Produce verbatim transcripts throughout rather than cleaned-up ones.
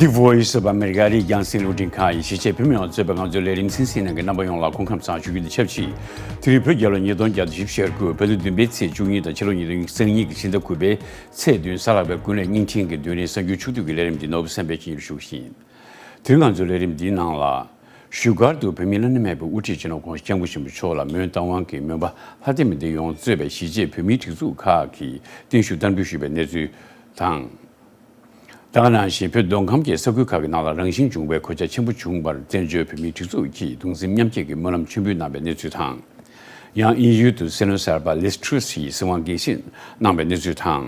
The Voice of America རིགས་རྒྱང་སྲིང་རླུང་འཕྲིན་ཁང་ཡི་གཞིས་བྱེས་བོད་མི་ཡོངས་གཙོས་པའི་ང་ཚོའི་ལས་རིམ་གསན་གཟིགས་གནང་མཁན་རྣམ་པ་ཡོངས་ལ་སྐུ་ཁམས་བཟང་ཞུ་རྒྱུ་དང་ཆབས་ཅིག་དེ་རིང་བོད་རྒྱལ་ལོ་ཉིས་སྟོང་ཉི་ཤུ་རྩ་བཞི་བར་སྐབས་བདུན་པའི་ཚེས་བཅུ་གཉིས་དང་ཕྱི་ལོ་ཉིས་སྟོང་ཉི་ཤུ་རྩ་གཉིས་ཀྱི་ཕྱི་ཟླ་དགུ་པའི་ཚེས་བདུན་གཟའ་ལྷག་པའི་ཀུན་གླེང་བརྙན་འཕྲིན་གྱི་བདུན་རེའི་གསར་འགྱུར་ཕྱོགས་བསྡུས་ཀྱི་ལས་རིམ་འདི་ནོར་བུ་བསམ་འཕེལ་གྱིས་ཞུ་བཞིན། དེ་རིང་ང་ཚོའི་ལས་རིམ་འདིའི་ནང་ལ། བཞུགས་སྒར་དུ་བོད་མིའི་བླ་ན་མེད་པའི་དབུ་ཁྲིད་སྤྱི་ནོར་༸གོང་ས་༸སྐྱབས་མགོན་ཆེན་པོ་མཆོག་ལ་མོན་རྟ་དབང་གི་མོན་པ་ལྷ་ལྡན་མི་སྡེ་ཡོངས་གཙོས་པའི་གཞིས་བྱེས་བོད་མིའི་སྒྲིག་འཛུགས་ཁག་གིས་བརྟན་བཞུགས་བསྟར་འབུལ་ཞུས་པའི་གནས་ཚུལ་དང་། ད་ག་ནང་བཞིན་བོད་མདོ་ཁམས་ཀྱི་ས་ཁུལ་ཁག་གི་ནང་ལ་རང་བཞིན་བྱུང་བའི་གོད་ཆག་ཆེན་པོ་བྱུང་བར་བཙན་བྱོལ་བོད་མིའི་སྒྲིག་འཛུགས་ཀྱིས་གདུང་སེམས་མཉམ་སྐྱེད་ཀྱི་སྨོན་ལམ་མཆོད་འབུལ་གནང་བའི་གནས་ཚུལ་དང་། ཡང་དབྱིན་ཡུལ་དུ་སེ་ནོ་སར་པ་ལིས་ཁྲུས་ཡིས་སྲིད་དབང་སྒེར་གཞེངས་གནང་བའི་གནས་ཚུལ་དང་།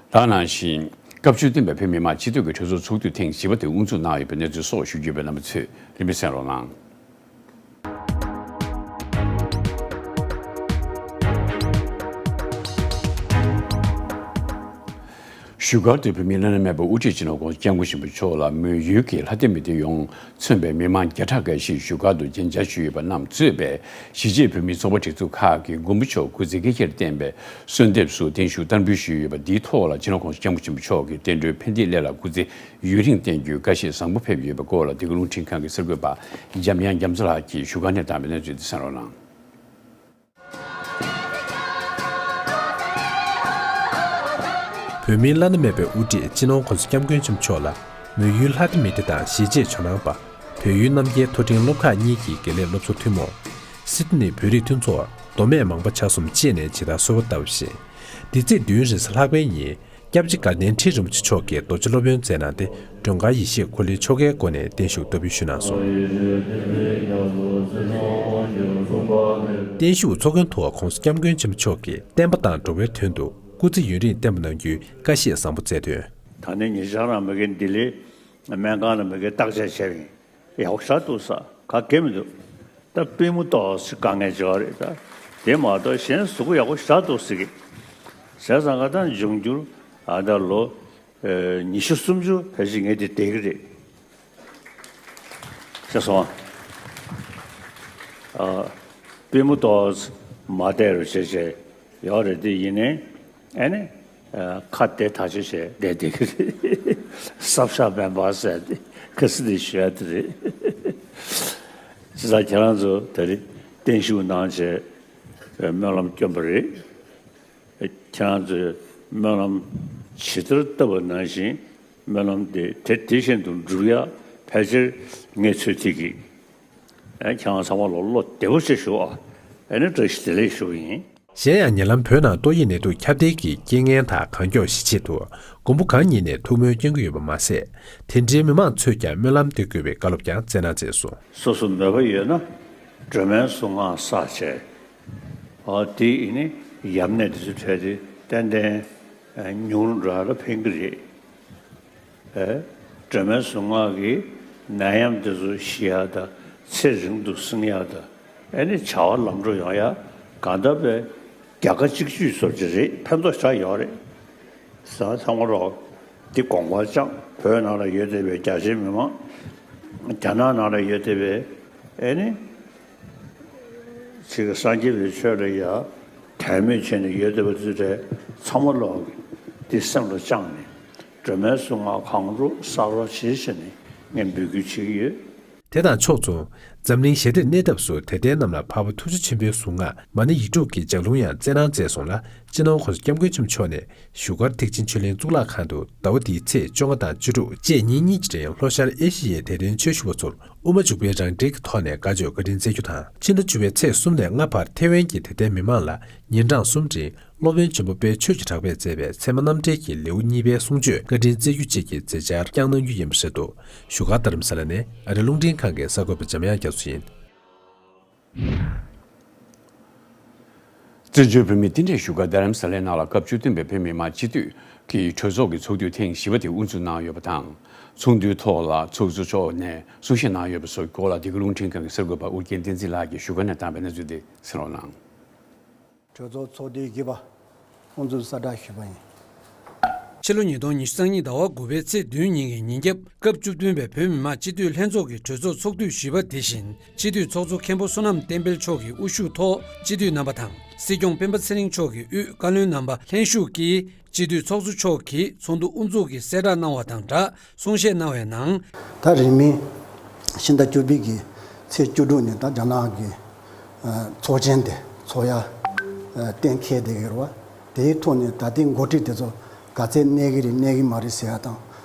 ད་ག་ནང་བཞིན་སྐབས་བཅུ་བདུན་པའི་བོད་མི་མང་སྤྱི་འཐུས་ཀྱི་གྲོས་ཚོགས་ཚོགས་དུས་ཐེངས་བཞི་པ་དེ་དབུ་འཛུགས་གནང་ཡོད་པའི་གནས་ཚུལ་སོགས་ཞུ་རྒྱུ་ཡོད་པས་རྣམ་པ་ཚོས་རིམ་པས་གསན་རོགས་གནང་། བཞུགས་སྒར་དུ་བོད་མིའི་བླ་ན་མེད་པའི་དབུ་ཁྲིད་སྤྱི་ནོར་༸གོང་ས་༸སྐྱབས་མགོན་ཆེན་པོ་མཆོག་ལ་མོན་ཡུལ་གྱི་ལྷ་ལྡན་མི་སྡེ་ཡོངས་མཚོན་པའི་མི་མང་བརྒྱ་ཕྲག་འགའ་ཞིག་བཞུགས་སྒར་དུ་མཇལ་བཅར་ཞུས་ཡོད་པ་རྣམས་གཙོས་པའི་གཞིས་བྱེས་བོད་མིའི་ཚོགས་པ་སྒྲིག་འཛུགས་ཁག་གིས་མགོན་པོ་མཆོག་སྐུ་ཚེ་སྐྱེད་ཀྱི་རིང་བརྟན་པའི་གསོལ་འདེབས་སུ་བརྟན་བཞུགས་བསྟར་འབུལ་ཞུས་ཡོད་པ་འདིའི་ཐོག་ལ་སྤྱི་ནོར་༸གོང་ས་༸སྐྱབས་མགོན་ཆེན་པོ་མཆོག་གིས་བསྟན་འགྲོའི་ཕན་བདེའི་སླད་ལ་སྐུ་ཚེ་ཡུན་རིང་བརྟན་རྒྱུའི་བཀའ་བཞེས་བཟང་པོ་ཕེབས་ཡོད་པའི་སྐོར་ལ་བདེ་སྐྱིད་རླུང་འཕྲིན་ཁང་གི་གསར་འགོད་པ་འཇམ་དབྱངས་རྒྱ་མཚོ་ལགས་ཀྱིས་བཞུགས་སྒར་ནས་བཏང་བའི་གནས་ཚུལ་དེ་གསན་རོགས་གནང་། བོད་མིའི་བླ་ན་མེད་པའི་དབུ་ཁྲིད་སྤྱི་ནོར་༸གོང་ས་༸སྐྱབས་མགོན་ཆེན་པོ་མཆོག་ལ་མོན་ཡུལ་ལྷ་ལྡན་མི་སྡེ་དང་གཞིས་བྱེས་ཇོ་ནང་པ། བོད་ཡུལ་རྣམ་རྒྱལ་མཐོ་འབྲིང་སློབ་ཁག་གཉིས་ཀྱི་དགེ་ལས་སློབ་ཚོགས་ཐུན་མོང་། སིད་ནི་བོད་རིགས་མཐུན་ཚོགས། མདོ་སྨད་མང་པ་ཆ་གསུམ་བཅས་ནས་ཇི་ལྟར་གསོལ་བ་བཏབ་པ་བཞིན། འདི་ཚེས་བདུན་རེས་གཟའ་ལྷག་པའི་ཉིན། སྐྱབས་རྗེ་དགའ་ལྡན་ཁྲི་རིན་པོ་ཆེ་མཆོག་གིས་རྡོ་རྗེ་སློབ་དཔོན་མཛད་གནང་སྟེ་མགྲོན་ཁང་ཡེ་ཤེས་འཁོར་ལོའི་ཆོ་གའི་སྒོ་ནས་བརྟན་བཞུགས་བསྟར་འབུལ་ཞུས་གནང་སོང་། བརྟན་བཞུགས་ཚོགས་མགོན་ཐོག་༸གོང་ས་༸སྐྱབས་མགོན་ཆེན་པོ་མཆོག་གིས་བསྟན་པ་དང་འགྲོ་བའི་དོན་དུ་སྐུ་ཚེ་ཡུན་རིང་བརྟན་པ་གནང་རྒྱུའི་བཀའ་བཞེས་བཟང་པོ་སྩལ་དོན། ད་ནི་ཉེ་ཆར་རང་མི་གི་ལྡི་ལི་སྨན་ཁང་ལ་མི་གི་བརྟག་དཔྱད་བྱས་པ་ཡིན། ཡག་པོ་ཞེ་དྲག་འདུག་ཟེར། ག་གེ་མི་འདུག་ད་པུས་མོ་ཏོག་ཙམ་དཀའ་ངལ་ཅིག་ཡོད་རེད་ད། དེ་མ་གཏོགས་གཞན་གཟུགས་པོ་ཡག་པོ་ཞེ་དྲག་འདུག་ཟེར་གི། བྱས་ཙང་ང་ད་འབྱུང་འགྱུར་ཨ་ད་ལོ་ཨེ་ཉི་ཤུ་སུམ་ཅུ་ཕལ་ཆེར་ངས་དེ་བསྡད་གི་རེད། ཤེས་སོང་ཨ། ཨ། པུས་མོ་ཏོག་ཙམ་མ་བཏེག་རོགས་བྱས་བྱས་ཡོད་རེད་དེ། ཡིན་ནའི་ཨ་ནི། ཁ་བདེ་ཐག་ཆོད་བྱས་བསྡད་བསྡད་ཀྱི་རེད། སྲབ་ཤ་མེད་པ་ཟེར་ཏེ་ཁ་སི་དེ་ཞུ་ཡ་དེ་རེད། བྱས་ཙང་ཁྱེད་རང་ཚོ་ད་རེས་བརྟན་བཞུགས་གནང་བྱས་སྨོན་ལམ་བསྐྱོན་པ་རེད། ཁྱེད་རང་ཚོས་སྨོན་ལམ་ཇི་ལྟར་བཏབ་པ་ནང་བཞིན་སྨོན་ལམ་དེ་དེ་དེ་བཞིན་དུ་འགྲུབ་ཡ་ཕལ་ཆེར་ངས་ཚོད་ཐིག་གིས་ཁྱེད་རང་ཚང་མ་ལ་བློ་བདེ་པོ་བྱས་བཞུགས་ཨ། ཨ་ནི་བཀྲ་ཤིས་བདེ་ལེགས་ཞུ་གི་ཡིན། གཞན་ཡང་ཉེ་ལམ་བོད་ནང་ཏོག་དབྱིབས་ནད་དུག་ཁྱབ་གདལ་གྱི་རྐྱེན་ངན་དང་གང་མགྱོགས་ཞི་ཆེད་དུ་མགོན་པོ་གང་ཉིད་ནས་ཐུགས་སྨོན་སྐྱོན་གྱི་ཡོད་པ་མ་ཟད། དེ་འབྲེལ་མི་མང་ཚོས་ཀྱང་སྨོན་ལམ་འདེབས་དགོས་པའི་བཀའ་སློབ་ཀྱང་སྩལ་གནང་མཛད་སོང་། སོ་སོ་མོས་པ་ཡོད་ན་སྒྲོལ་མའི་གཟུངས་སྔགས་བསགས་བྱས། ཨ་དེ་ཡིན་ནི་ཡམས་ནད་དེ་ཚོ་བྲལ་ཏེ་ཏན་ཏན་ཉུང་རུ་འགྲོ་ཡ་ལ་ཕན་གྱི་རེད། ཨེ། སྒྲོལ་མའི་གཟུངས་སྔགས་ཀྱིས་ནད་ཡམས་དེ་ཚོ་ཞི་ཡག་དང་ཚེ་རིང་དུ་བསྲིང་ཡག་དང་ཨེ་ནི་བྱ་བ་ལམ་འགྲོ་ཡོང་ཡག་གང་ལྟར་པའི་རྒྱལ་ཁ་གཅིག་གྱུར་བཟོ་གི་རེད། ཕན་ཐོགས་ཆགས་ཡོད་རེད། ཟ་ཚང་མ་རོགས་འདི་དགོངས་པ་བཅངས། བོད་ནང་ལ་ཡོད་བསྡད་པའི་རྒྱ་ཆེའི་མི་མང་རྒྱ་ནག་ནང་ལ་ཡོད་བསྡད་པའི་ཨེ་ནི། ཅིག་སངས་རྒྱས་པའི་ཆོས་ལ་ཡ་དད་མོས་བྱས་ནས་ཡོད་བསྡད་པ་དེ་ཚོ་ཚང་མ་ལོག་འདི་སེམས་ལ་བཅངས་ནས་སྒྲོལ་མའི་གཟུངས་སྔགས་གང་རུང་བསགས་རོགས་བྱེད་ཟེར་ནས་ངས་འབོད་སྐུལ་བྱེད་ཀྱི་ཡོད། དེ་དང་ཕྱོགས་མཚུངས། འཛམ་གླིང་ཞི་བདེར་གནས་ཐབས་སུ་དད་ལྡན་རྣམས་ལ་འཕགས་པ་ཐུགས་རྗེ་ཆེན་པོའི་གཟུངས་སྔགས་མ་ཎི་ཡིག་དྲུག་གི་ལྗགས་ལུང་ཡང་སྩལ་གནང་མཛད་སོང་ལ། སྤྱི་ནོར་༸གོང་ས་༸སྐྱབས་མགོན་ཆེན་པོ་མཆོག་ནས་བཞུགས་སྒར་ཐེག་ཆེན་ཆོས་གླིང་གཙུག་ལག་ཁང་དུ་ཟླ་བ་འདིའི་ཚེས་བཅོ་ལྔ་དང་བཅུ་དྲུག་བཅས་ཉིན་གཉིས་ཀྱི་རིང་ལྷོ་ཤར་ཨེ་ཤི་ཡའི་དད་ལྡན་ཆོས་ཞུ་བ་ཚོར་དབུ་མ་འཇུག་པའི་རང་འགྲེལ་གྱི་ཐོག་ནས་དགའ་སྐྱོ་བཀའ་དྲིན་སྩལ་རྒྱུ་དང་། ཕྱི་ཟླ་བཅུ་པའི་ཚེས་གསུམ་ནས་ལྔ་བར་ཐེ་ཝན་གྱི་དད་ལྡན་མི་མང་ལ་ཉིན་གྲངས་གསུམ་རིང་སློབ་དཔོན་ཆེན་པོ་དཔལ་ཆོས་ཀྱི་གྲགས་པས་མཛད་པའི་ཚད་མ་རྣམ་འགྲེལ་གྱི་ལེའུ་གཉིས་པའི་གསུང་ཆོས་བཀའ་དྲིན་སྩལ་རྒྱུ་བཅས་ཀྱི་མཛད་འཆར་བསྐྱངས་གནང་རྒྱུ་ཡིན་པ་རེད་འདུག་བཞུགས་སྒར་རྡ་རམ་ས་ལ་ནས་ཨ་རི་རླུང་འཕྲིན་ཁང་གི་གསར་འགོད་པ་འཇམ་དབྱངས་རྒྱ་མཚོ་ཡིན། བཙན་བྱོལ་བོད་མིའི་རྟེན་གཞི་བཞུགས་སྒར་རྡ་རམ་ས་ལའི་ནང་ལ་སྐབས་བཅུ་བདུན་པའི་བོད་མི་མང་སྤྱི་འཐུས་ཀྱི་གྲོས་ཚོགས་ཀྱི་ཚོགས་དུས་ཐེངས་བཞི་པ་དེ་དབུ་འཛུགས་གནང་ཡོད་པ་དང་། ཚོགས་འདུའི་ཐོག་ལ་ཚོགས་གཙོ་མཆོག་ནས་གསུང་བཤད་གནང་ཡོད་པ་སོགས་སྐོར་ལ་བདེ་སྐྱིད་རླུང་འཕྲིན་ཁང་གི་གསར་འགོད་པ་ཨུ་རྒྱན་བསྟན་འཛིན་ལགས་ཀྱིས་བཞུགས་སྒར་ནས་བཏང་བའི་གནས་ཚུལ་དེ་གསན་རོགས་གནང་། གྲོས་ཚོགས་ཚོགས་དུས་བཞི་པ་དབུ་འཛུགས་གསལ་བསྒྲགས་ཞུས་པ་ཡིན། ཕྱི་ལོ་ཉིས་སྟོང་ཉི་ཤུ་རྩ་གཉིས་ཟླ་བ་དགུ་པའི་ཚེས་བདུན་ཉིན་གྱི་ཉིན་རྒྱབ་སྐབས་བཅུ་བདུན་པའི་བོད་མི་མང་སྤྱི་འཐུས་ལྷན་ཚོགས་ཀྱི་གྲོས་ཚོགས་ཚོགས་དུས་བཞི་པ་དེ་བཞིན་སྤྱི་འཐུས་ཚོགས་གཙོ་མཁན་པོ་བསོད་ནམས་བསྟན་འཕེལ་མཆོག་གིས་དབུ་བཞུགས་ཐོག་སྤྱི་འཐུས་རྣམ་པ་དང་ སྲིད་སྐྱོང་སྤེན་པ་ཚེ་རིང་མཆོག་གིས་དབུས་བཀའ་བློན་རྣམ་པ་ལྷན་ཞུགས་ཀྱིས་སྤྱི་འཐུས་ཚོགས་གཙོ་མཆོག་གིས་ཚོགས་འདུ་དབུ་འཛུགས་ཀྱིས་གསལ་བསྒྲགས་གནང་བ་དང་སྦྲགས་གསུང་བཤད་གནང་བའི་ནང་། ད་རིང་མིན་ཕྱི་ཟླ་བཅུ་པའི་གི་ཚེས་བཅུ་དྲུག་ནས་ད་རྒྱ་ནག་གི་ཚོགས་ཆེན་དེ་ཚོགས་ཡ་གཏན་འཁེལ་བསྡད་ཡོད་རེད་བ། དེའི་ཐོག་ནས་ད་ལྟའི་འགོ་ཁྲིད་དེ་ཚོ་ག་ཚད་གནས་ཀྱི་རེད་གནས་ཀྱི་མ་རེད་ཟེར་ཡ་དང་།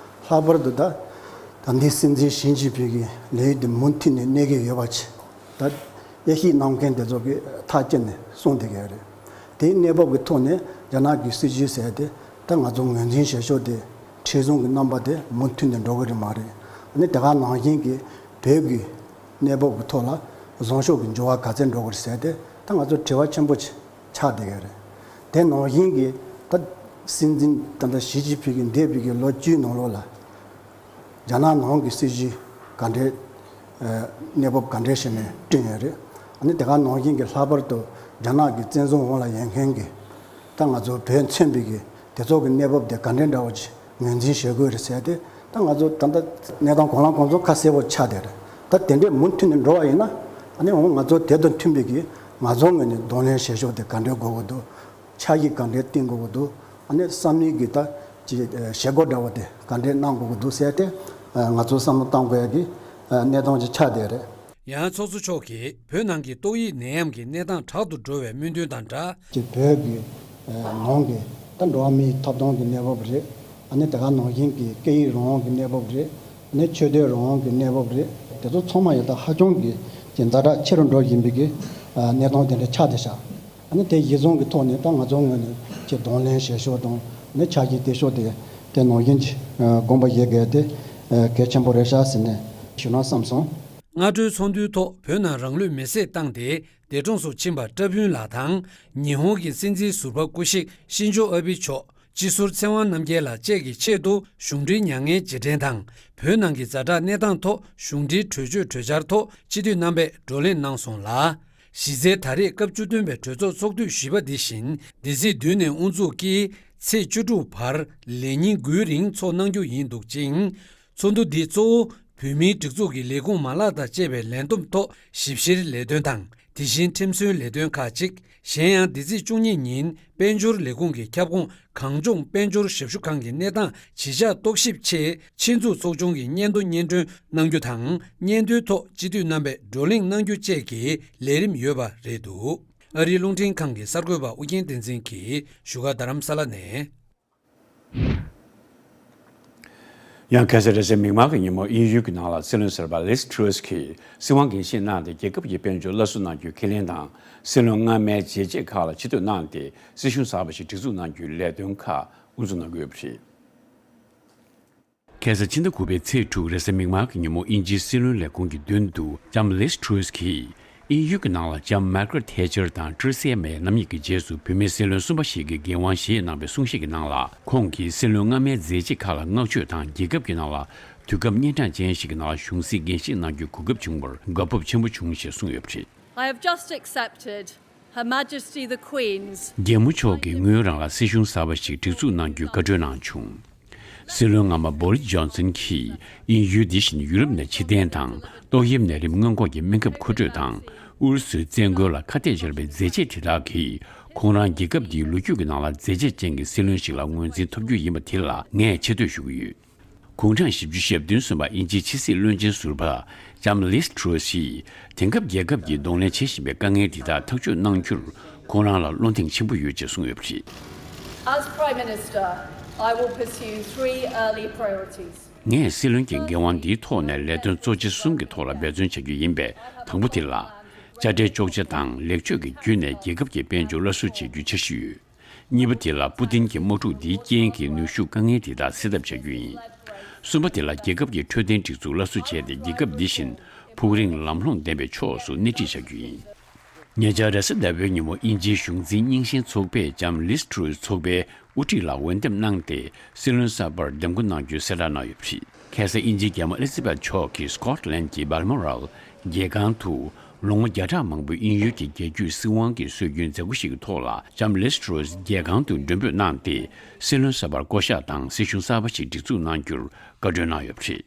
ལྷག་པར་དུ་ད་ད་ལྟའི་སྲིད་འཛིན་ཞི་ཅིན་ཕིང་གི་ལས་ཡུན་དེ་མུ་མཐུད་ནས་གནས་ཀྱི་ཡོད་པ་ཆེ། ད་དབྱེ་ཞིབ་གནང་མཁན་དེ་ཚོ་གིས་ཐག་བཅད་ནས་གསུངས་བསྡད་ཀྱི་ཡོད་རེད། དེའི་གནས་བབ་ཀྱི་ཐོག་ནས་རྒྱ་ནག་གི་སྲིད་ཇུས་ཟེར་དེ་ད་ང་ཚོ་ངོས་འཛིན་བྱེད་ཕྱོགས་དེ་མཁྲེགས་བཟུང་གི་རྣམ་པ་དེ་མུ་མཐུད་ནས་འགྲོ་གི་རེད་མ་རེད། ཨ་ནི་དེ་ག་ནང་བཞིན་གྱི་བོད་ཀྱི་གནས་བབ་ཀྱི་ཐོག་ལ་བཟང་ཕྱོགས་ཀྱི་འགྱུར་བ་ག་ཚད་འགྲོ་གི་རེད་ཟེར་དེ་ད་ང་ཚོ་དྲི་བ་ཆེན་པོ་ཆགས་བསྡད་ཀྱི་རེད། དེ་ནང་བཞིན་གྱི་ད་སྲིད་འཛིན་ད་ལྟ་ཞི་ཅིན་ཕིང་གིས་འདས་པའི་གི་ལོ་བཅུའི་ནང་ལོགས་ལ་རྒྱ་ནག་ནང་གི་སྲིད་ཇུས་ག་འདྲའི་ཨ་གནས་བབ་ག་འདྲའི་ཞིག་ནས་བསྐྲུན་ཡོད་རེད། ཨ་ནི་དེ་ག་ནང་བཞིན་གྱི་ལྷག་པར་དུ་རྒྱ་ནག་གི་བཙན་བཟུང་འོག་ལ་ཡོད་མཁན་གྱི་ད་ང་ཚོ་བོད་མཚོན་པའི་གི་དེ་ཚོ་གི་གནས་བབ་དེ་ག་འདྲའི་འདྲ་བོ་ཅིག་ངོས་འཛིན་བྱེད་དགོས་རེད་ཟེར་ཏེ། ད་ང་ཚོ་ད་ལྟ་གནས་སྟངས་གང་ལ་གང་འཚམ་ཁ་གསལ་པོ་ཆགས་བསྡད་རེད། ད་དེ་འདྲའི་མུ་མཐུད་ནས་འགྲོ་བ་ཡིན་ན། ཨ་ནི་འོ་ང་ཚོ་དེ་དང་མཐུན་པའི་གི་ང་ཚོ་ངོས་ནས་གདོང་ལེན་བྱེད་ཕྱོགས་དེ་ག་འདྲའི་དགོས་ཀྱི་འདུག་ཆ་ཡིག་ག་འདྲའི་བཏིང་དགོས་ཀྱི་འདུག་ཨ་ནི་བསམ་བློའི་གི་ད་ཅིག་བྱེད་སྒོ་འདྲ་བོ་དེ་ག་འདྲའི་གནང་དགོས་ཀྱི་འདུག་ཟེར་ཏེ། ང་ཚོ་བསམ་བློ་གཏང་དགོས་ཡ་གི་གནས་སྟངས་ཅིག་ཆགས་བསྡད་རེད། ཡང་ཚོགས་གཙོ་མཆོག་གིས་བོད་ནང་གི་ཏོག་དབྱིབས་ནད་ཡམས་ཀྱི་གནས་སྟངས་དྲག་ཏུ་འགྲོ་བའི་སྨོན་འདུན་དང་སྦྲགས། ཅིག་བོད་ཀྱི་ནང་གི་ད་འགྲོ་བ་མིའི་ཐོབ་ཐང་གི་གནས་བབ་རེད། ཨ་ནི་དེ་ག་ནང་བཞིན་གྱི་སྐད་ཡིག་རང་དབང་གི་གནས་བབ་རེད། ཨ་ནི་ཆོས་དད་རང་དབང་གི་གནས་བབ་རེད། དེ་ཚོ་ཚང་མ་ཡང་ད་ཧ་ཅང་གི་ཅིག་ཛ་དྲག་ཆེ་རུ་འགྲོ་བཞིན་པའི་གི་གནས་སྟངས་དེ་འདྲ་ཆགས་བསྡད་ཤག་ཨ་ནི་དེ་གཞི་བཟུང་གི་ཐོག་ནས་ད་ང་ཚོའི་ངོས་ནས་ཅིག་གདོང་ལེན་བྱེད་ཕྱོགས་དང་ནི་ཆ་ཤས་དེ་ཕྱོགས་དེ་དེ་ནང་བཞིན་གྱི་དགོངས་པ་བཞེས་དགོས་དེ་གལ་ཆེན་པོ་རེད་ཤག་ཟེར་ནས་ཞུ་ན་བསམ་སོང་། སྔ་དྲོའི་ཚོགས་འདུའི་ཐོག་བོད་ནང་རང་ལུས་མེར་སྲེག་བཏང་སྟེ་འདས་གྲོངས་སུ་ཕྱིན་པ་བཀྲ་ཕུན་ལགས་དང་། ཉི་ཧོང་གི་སྲིད་འཛིན་ཟུར་པ་སྐུ་གཤེགས་ཤིན་ཇོ་ཨ་བྷི་མཆོག་སྤྱི་ཟུར་ཚེ་དབང་རྣམ་རྒྱལ་ལགས་བཅས་ཀྱི་ཆེད་དུ་གཞུང་འབྲེལ་མྱ་ངན་རྗེས་དྲན་དང་། བོད་ནང་གི་ཛ་དྲག་གནས་སྟངས་ཐོག་གཞུང་འབྲེལ་གྲོས་ཆོད་གྲོས་འཆར་ཐོག་སྤྱི་འཐུས་རྣམ་པས་བགྲོ་གླེང་གནང་སོང་ལ། གཞི་རྩའི་ད་རེས་སྐབས་བཅུ་བདུན་པའི་གྲོས་ཚོགས་ཚོགས་དུས་བཞི་པ་འདི་བཞིན་འདི་ཚེས་བདུན་ནས་དབུ་འཛུགས་ཀྱིས་ཚེས་བཅུ་དྲུག་བར་ལས་ཉིན་དགུའི་རིང་ཚོགས་གནང་རྒྱུ་ཡིན་འདུག་ཅིང་། ཚོགས་འདུ་འདི་གཙོ་བོ་བོད་མིའི་སྒྲིག་འཛུགས་ཀྱི་ལས་ཁུངས་མ་ལག་དང་བཅས་པའི་ལས་བསྡོམས་ཐོག་ཞིབ་བཤེར་ལས་དོན་དང་། དེ་བཞིན་ཁྲིམས་སྲོལ་ལས་དོན་ཁག་ཅིག་གཞན་ཡང་འདི་ཚེས་བཅུ་གཉིས་ཉིན་དཔལ་འབྱོར་ལས་ཁུངས་ཀྱི་ཁྱབ་ཁོངས་གངས་ལྗོངས་དཔལ་འབྱོར་ཞབས་ཞུ་ཁང་གི་གནས་སྟངས་ཇི་ཆགས་རྟོག་ཞིབ་ཆེད་ཆེད་འཛུགས་ཚོགས་ཆུང་གི་སྙན་ཐོ་སྙན་སྒྲོན་གནང་རྒྱུ་དང་། སྙན་ཐོའི་ཐོག་སྤྱི་འཐུས་རྣམ་པས་བགྲོ་གླེང་གནང་རྒྱུ་བཅས་ཀྱི་ལས་རིམ་ཡོད་པ་རེད་འདུག་ཨ་རིའི་རླུང་འཕྲིན་ཁང་གི་གསར་འགོད་པ་ཨུ་རྒྱན་བསྟན་འཛིན་གྱིས་བཞུགས་སྒར་རྡ་རམ་ས་ལ་ནས། ཡང་ཁ་སང་རེས་གཟའ་མིག་དམར་གྱི་ཉིན་མོ་དབྱིན་ཡུལ་གྱི་ནང་ལ་སྲིད་བློན་གསར་པ་ལིས་ཊྲུས་གྱིས་སྲིད་དབང་འགན་བཞེས་གནང་སྟེ་རྒྱལ་ཁབ་ཀྱི་དཔལ་འབྱོར་སླར་གསོ་གནང་རྒྱུའི་ཁས་ལེན་དང་། སྲིད་བློན་སྔ་མའི་མཛད་རྗེས་ཁག་ལ་ཆེ་བསྟོད་གནང་སྟེ་སྲིད་གཞུང་གསར་པ་ཞིག་སྒྲིག་འཛུགས་གནང་རྒྱུའི་ལས་དོན་ཁག་དབུ་འཛུགས་གནང་གི་ཡོད་པ་རེད། ཁ་སང་ཕྱི་ཟླ་དགུ་པའི་ཚེས་དྲུག་རེས་གཟའ་མིག་དམར་གྱི་ཉིན་མོ་དབྱིན་ཇིའི་སྲིད་བློན་ལས་ཁུངས་ཀྱི་མདུན་དུ་ལྕམ་ལིས་ཊྲུས་ཀྱིས། དབྱིན་ཡུལ་གྱི་ནང་ལ་ལྕམ་མར་གྷ་རེད་ཐེ་ཆར་དང་ཀྲི་སི་ཡ་མེ་རྣམ་གཉིས་ཀྱི་རྗེས་སུ་བུད་མེད་སྲིད་བློན་གསུམ་པ་ཞིག་གི་འགན་དབང་བཞེས་གནང་བའི་གསུང་བཤད་ཀྱི་ནང་ལ། ཁོང་གིས་སྲིད་བློན་སྔ་མའི་མཛད་རྗེས་ཁག་ལ་བསྔགས་བརྗོད་དང་། རྒྱལ་ཁབ་ཀྱི་ནང་ལ་དུས་སྐབས་གཉན་འཕྲང་ཅན་ཞིག་གི་ནང་ལ་གཞུང་སྲིད་འགན་བཞེས་གནང་རྒྱུའི་གོ་སྐབས་བྱུང་བར་དགའ་སྤོབས་ཆེན་པོ་བྱུང་ཞེས་གསུངས་ཡོད་པ་རེད། I have just accepted Her Majesty the Queen's རྒྱལ་མོ་མཆོག་གིས་ངོས་རང་ལ་སྲིད་གཞུང་གསར་པ་ཞིག་སྒྲིག་འཛུགས་གནང་རྒྱུའི་བཀའ་འཁྲོལ་གནང་བྱུང་། སྲིད་བློན་སྔ་མ་བོ་རིས་ཇོན་སན་གྱིས་དབྱིན་ཡུལ་འདི་བཞིན་ཡུ་རོབ་ནས་ཕྱིར་འཐེན་དང་། ཏོག་དབྱིབས་ནད་རིམས་སྔོན་འགོག་གི་སྨན་ཁབ་མཁོ་སྤྲོད་དང་། ཨུ་རུ་སུའི་བཙན་རྒོལ་ལ་ཁ་གཏད་བཅར་བའི་མཛད་རྗེས་དེ་དག་གིས་ཁོང་རང་རྒྱལ་ཁབ་འདིའི་ལོ་རྒྱུས་ཀྱི་ནང་ལ་མཛད་རྗེས་ཅན་གྱི་སྲིད་བློན་ཞིག་ལ་ངོས་འཛིན་ཐོབ་རྒྱུ་ཡིན་པ་དེ་ལ་ངས་ཆེ་བསྟོད་ཞུ་གི་ཡོད། དགུང་གྲངས་བཞི་བཅུ་ཞེ་བདུན་སོན་པ་དབྱིན་ཇིའི་ཕྱི་སྲིད་བློན་ཆེན་ཟུར་པ་ལྕམ་ལིས་ཊྲུས་ཡིས་དེང་སྐབས་རྒྱལ་ཁབ་ཀྱིས་གདོང་ལེན་བྱེད་བཞིན་པའི་དཀའ་ངལ་དེ་དག་ཐག་གཅོད་གནང་རྒྱུར་ཁོང་རང་ལ་བློ་གདེང་ཆེན་པོ་ཡོད་ཅེས་གསུངས་ཡོད་པ་རེད། As Prime Minister, I will pursue three early priorities. ངས་སྲིད་བློན་གྱི་འགན་དབང་འདིའི་ཐོག་ནས་ལས་དོན་གཙོ་ཆེ་གསུམ་གྱི་ཐོག་ལ་འབད་བརྩོན་བྱ་རྒྱུ་ཡིན་པས། དང་པོ་དེ་ལ། དཔྱ་ཁྲལ་གཅོག་ཆ་དང་ལེགས་བཅོས་ཀྱི་བརྒྱུད་ནས་རྒྱལ་ཁབ་ཀྱི་དཔལ་འབྱོར་སླར་གསོ་བྱེད་རྒྱུའི་འཆར་གཞི་ཡོད། གཉིས་པ་དེ་ལ་པུ་ཏིན་གྱི་དམག་འཁྲུག་འདིའི་རྐྱེན་གྱིས་ནུས་ཤུགས་དཀའ་ངལ་དེ་དག་སེལ་ཐབས་བྱ་རྒྱུ་ཡིན། གསུམ་པ་དེ་ལ་རྒྱལ་ཁབ་ཀྱི་འཕྲོད་བསྟེན་སྒྲིག་འཛུགས་སླར་གསོ་བྱས་ཏེ་རྒྱལ་ཁབ་འདི་བཞིན་ཕུགས་རིང་ལམ་ལྷོང་ལྡན་པའི་ཕྱོགས་སུ་སྣེ་ཁྲིད་བྱ་རྒྱུ་ཡིན། ཉེ་ཆར་རེས་གཟའ་ཟླ་བའི་ཉིན་མོ་དབྱིན་ཇིའི་གཞུང་འཛིན་རྙིང་ཞེན་ཚོགས་པས་ལྕམ་ལིས་ཊྲུས་ཚོགས་པའི་དབུ་ཁྲིད་ལ་འོས་འདེམས་གནང་སྟེ་སྲིད་བློན་གསར་པར་འདེམས་བསྐོ་གནང་རྒྱུའི་གསལ་བསྒྲགས་གནང་ཡོད་པ་རེད། ཁ་སང་དབྱིན་ཇིའི་རྒྱལ་མོ་ཨེ་ལི་ཛ་བེད་མཆོག་གིས་སྐོཊ་ལན་གྱི་སྦལ་མོ་རལ་རྒྱལ་ཁང་དུ། ལོ་ངོ་བརྒྱ་ཕྲག་མང་པོའི་དབྱིན་ཡུལ་གྱི་རྒྱལ་རྒྱུད་སྲིད་དབང་གི་སྲོལ་རྒྱུན་མཛད་སྒོ་ཞིག་གི་ཐོག་ལ་ལྕམ་ལིས་ཊྲུས་རྒྱལ་ཁང་དུ་མགྲོན་འབོད་གནང་སྟེ། སྲིད་བློན་གསར་པར་བསྐོ་གཞག་དང་སྲིད་གཞུང་གསར་པ་ཞིག་སྒྲིག་འཛུགས་གནང་རྒྱུར་བཀའ་འཁྲོལ་གནང་ཡོད་པ་རེད།